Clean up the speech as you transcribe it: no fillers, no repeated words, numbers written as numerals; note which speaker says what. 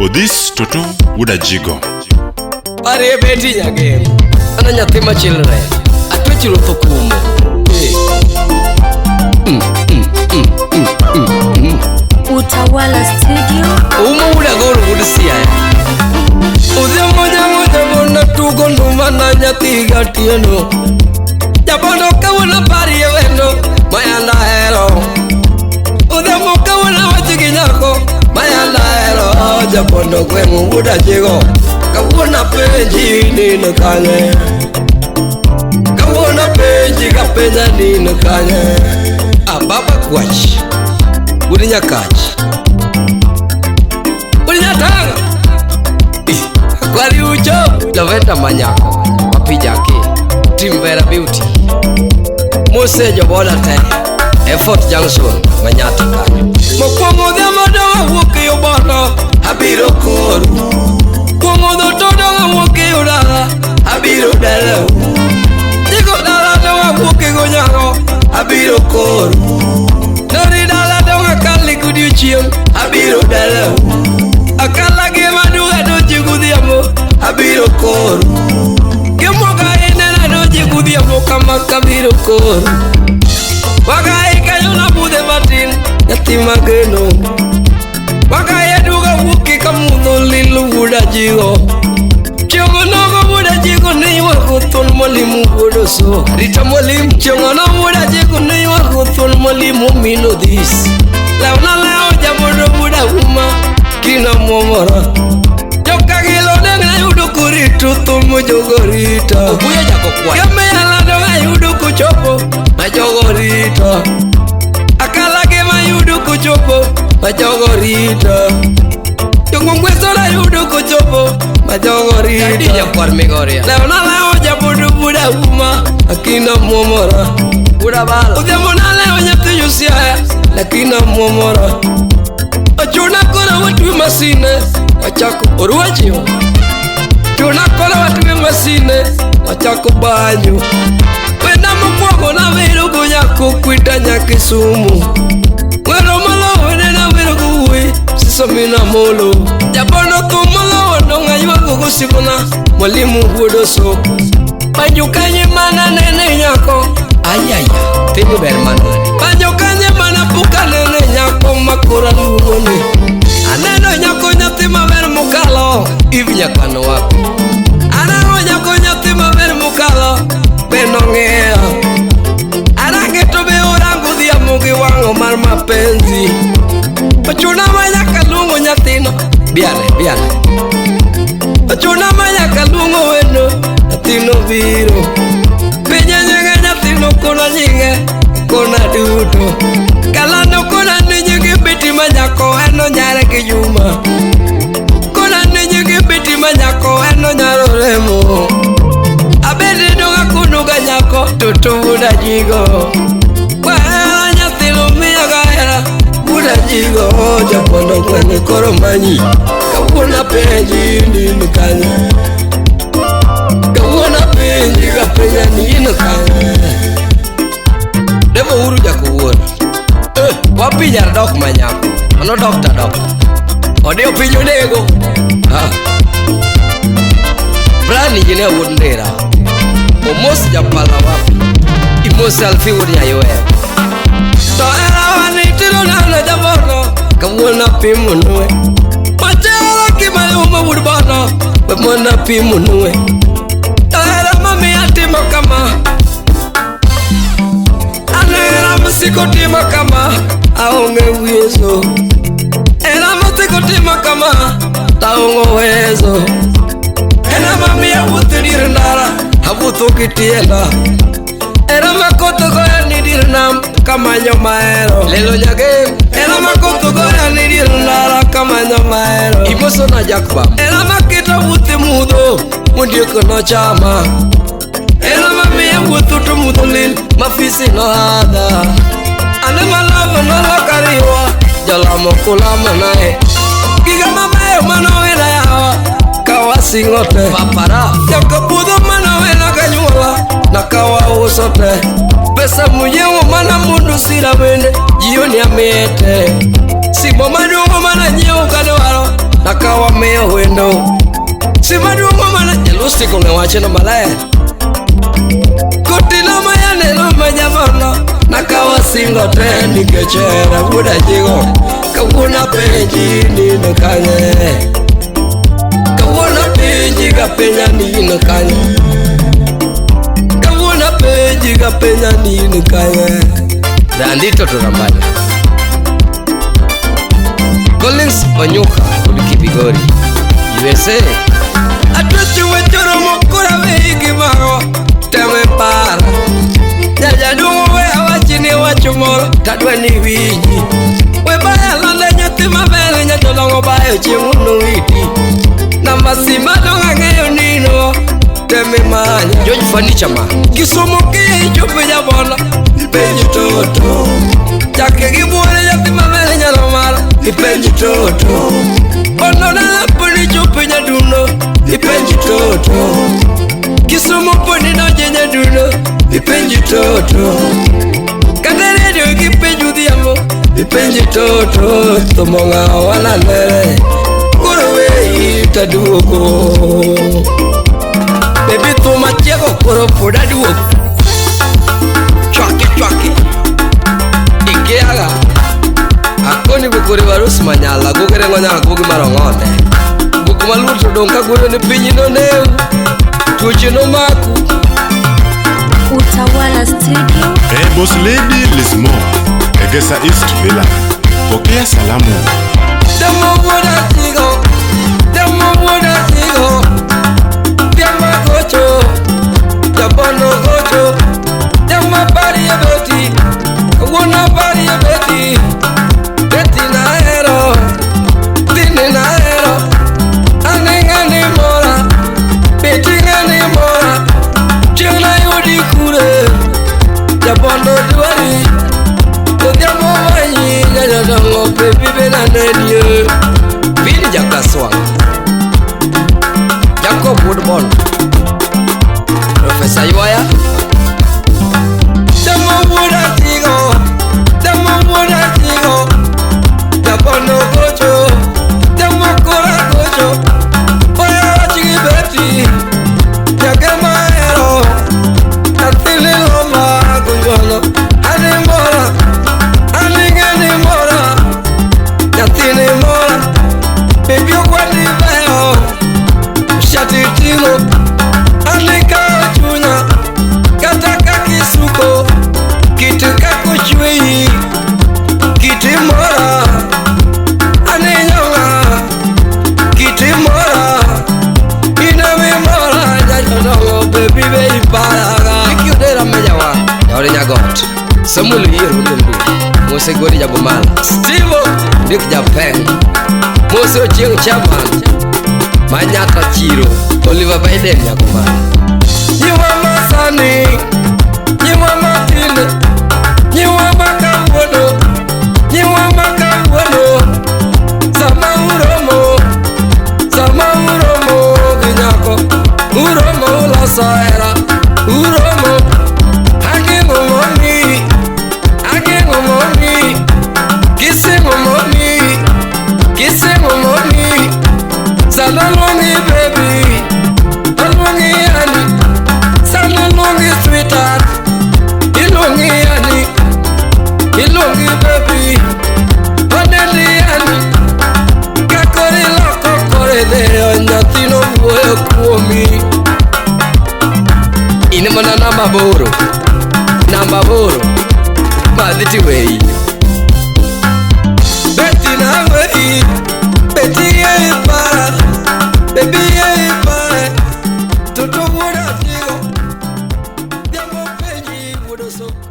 Speaker 1: Odhis Toto wuod Ajigo.
Speaker 2: Parie beti nyagem. Ana nyathi machilre. Atwech ruoth okumo. Eh.
Speaker 3: Utawala Studio.
Speaker 2: Oumo wuod Agoro wuod Siaya. Odhiambo nyango jabona tugo nduma na nyathi gatieno. Jabondo kawuono parie wendo mayanda hero. Odhiambo kawuono wach gi nyako mayanda hero. Jabondo gweng' wuod Ajigo. Kawuono apenji nino kanye. Kawuono apenji kapenja nino kanye. Ababa kwach. Wuod Nyakach. Wuod Nyatanga. Akwari ucho Lavenda Manyako Mapijake Team Vera Beauty Mose joboda te e Fort Junction Manyata kanyo. Mokwongo odhiambo dong' awuok e obondo abiro koru. Kuong'o dho to dong' awuok e odala abiro dalau. Dhigo dala dong' awuok e gonyango abiro koru. Nori dala dong' akali godiochieng' abiro dalau. Akala gi maduga donji godhiambo abiro koru. Gimoga inena donji godhiambo kama kabiro koru. Wagae kanyo nabudhe matin nyathi mageno. Wagae duga wuoki kamudho lilo wuod Ajigo. Chieng'o nogo wuod Ajigo ne ywago thuon mwalimu wuod Oso. Rita mwalimu. Chieng'o no wuod Ajigo ne ywago thuon mwalimu min Odhis. Lewna lewo jabondo wuod Auma kina muomora. Jokagilo deng' nayudo korito thumo jogo rita.
Speaker 4: Obuya jako kwayo.
Speaker 2: Kemeyala dong' ayudo kochopo ma jogo rita. Akala gi mayudo kochopo ma jogo rita. Jong'ongweso nayudo kochopo ma jogo
Speaker 4: Dadi
Speaker 2: rita.
Speaker 4: jakwar Migoria.
Speaker 2: Lewna lewo jabondo wuod Auma akina muomora.
Speaker 4: Wuod Abala.
Speaker 2: Odhiambo nalewo nyathi Josiaya lakini amuomora. Ochuna koro watwe masine wachako orwachiwo. Chuna koro watwe masine wachako banyo. Wenda mokwongo nawero go nyako kwita nyakisumu. Wero malowo ne nawero go wuoyi siso mina molo. Jabondo thum molowo dong' aywago gosiepna mwalimu wuod Oso. Banjo kanye mana nene nyako.
Speaker 4: Ayaya, timo ber manade.
Speaker 2: Banjo kanye mana pok anene nyako makoro aluongo ni. Aneno nyako nyathi maber mokalo.
Speaker 4: Eve Nyakano wapi?
Speaker 2: Aneno nyako nyathi maber mokalo. Be nong'iyo. Arange to be orango odhiambo gi wang'o mar mapenzi. Ochuna ma nyaka luongo nyathino.
Speaker 4: Biane, biane.
Speaker 2: Ochuna ma nyaka luongo wendo. Nyathino biro. Penje nyinge nyathino kona nyinge kona duto. Kalando kona ni nyinge Betty ma nyako en onyare gi Juma. Kona ni nyinge Betty ma nyako en onyaro remo. Abende dong' akono ga nyako Toto wuod Ajigo. Kwahera nyathino miya gahera wuod Ajigo. Japondo gwenge koro manyi. Kawuono apenji ni in kanye. Kawuono apenji kapenja ni in kanye.
Speaker 4: Devo Uhuru jako wuon. Wapi nyar dok manyako. Mano dokta dokta. Odiyo piny onego. Ah. Brian Engineer wuod Ndera. Omos japala wapi. Imos Alfi wuod Nyayweyo.
Speaker 2: To hera wanitiro nano jabondo kawuono apimo nue. Machalo kimayumo wuod bondo we mondo apimo nue. To hera mamiyo atimo kama. An hera masiko timo kama aonge uwezo. Hera masiko timo kama taonge uwezo. Hera mamiyo awuotho dier ndara awuotho gi tienda. Hera ma koth goya ni dier nam kamanyo mahero.
Speaker 4: Lelo nyagem.
Speaker 2: Hera ma koth goya ni dier ndara kamanyo mahero.
Speaker 4: Imoso na Jack Bam.
Speaker 2: Hera maketa wuoth e mudho mondiek nochama. Hera mamiyo awuotho to mudho lil ma fisi nohadha. Ane malavo noloka riwa jolamo kulamo nae. Giga mabeyo manowina yawa kawasingo te.
Speaker 4: Papara.
Speaker 2: Nyaka puodho manowina kanyuola nakawauso te. Pesa munyiewo mana mundu sira bende jioni amiye te. Simo maduong' mana nyiewo kadwaro Nakawa miyo wendo. Simaduong' mana jalusi kong'e wachno maler. Kotino mayaneno majabono. Nakawa singo te nikech hera wuod ajigo. Kawuono apenji ni kanye. Kawuono apenji gapenja ni kanye. Kawuono apenji gapenja ni kanye. Randito to rambanya. Collins Onyuka kod Kibigori USA. Atuchi wechoro mokora wegi mago teme para. Jajaduong' we awachni wach moro tadwa ni winji. We baya lande nyathi maber nyajodongo bayo chieng' nowiti. Namba sima dong' ang'eyo nino teme manya. George Furniture Man. Kisumu kichopo jabono ipenj toto. Chake gi buore nyathi maber nyalo mara ipenj toto. Bondo dala poni chopo nyadundo ipenj toto. Kisumu poni donje nyadundo ipenj toto. Kata redio gi penj odhiambo ipenj toto. Thumo ng'awa wananere koro weyi taduogo. Baby thum achiego koro pod aduogo. Chwake chwake ikiaga. Akoni gokore warus manyala gogere ngonya gogi marong'onde. Gok maluor to dong' ka goyo ni piny noneu. Tuoche nomaku.
Speaker 3: Utawala Studio.
Speaker 1: Boss Lady Lismo, Egesa East Villa. Pokea salamu.
Speaker 2: Demo wuoda tigo, demo wuoda tigo. Demo gocho, jabono gocho. Demo pari e beti, wuona pari e beti. Beti na hero, tini na hero. Ane ng'ani mora, beti ng'ani mora. Chieng' nayudi kure, jabono dwari. Odhiambo manyi nyajodongo baby be nanenie. Vini Jakaswang, Jacob Woodbon, Professor Ywaya. Demo wuoda tigo, demo wuoda tigo. Jabono gocho, demo kora gocho. Oya wach gi beti, jagema hero. Nyathini loma goyono, ani mora, ani ng'eni mora. Nyathini mora, baby ogwandi beyo. Shati ting'o, ani kawo chunya. Kata kakisuko, kit kakochweyi. Kiti mora, ani nyonga. Kiti mora, inami mora. Jajodongo baby be iparaga. Niki Odera mejawa, jaode nyagot. Samuel Yier wuod Mdu, Mose Godi Jabomala. Steve Nick Japeng, Mose Ochieng Chairman, Manyata Chiro, Oliver Biden Nyakomala. Nyiwa masani, nyiwa matinde, nyiwa makawuono, nyiwa makawuono. Sama uromo gi nyako, uromo uloso hera, uromo. Ageng'o momi, ageng'o momi, kiseng'o momi, kiseng'o momi. Sana luongi baby, aluongi yani. Sana luongi sweetheart, iluongi yani. Iluongi baby, odendi yani. Kakori loko kore dheyo nyathino wuoyo kuomi. In mana namba boro, namba boro, madhi tiweyi. Beti naweyi, beti ye ipara, baby ye ipare. Toto wuoda tigo, dhiambo penji wuod osoko.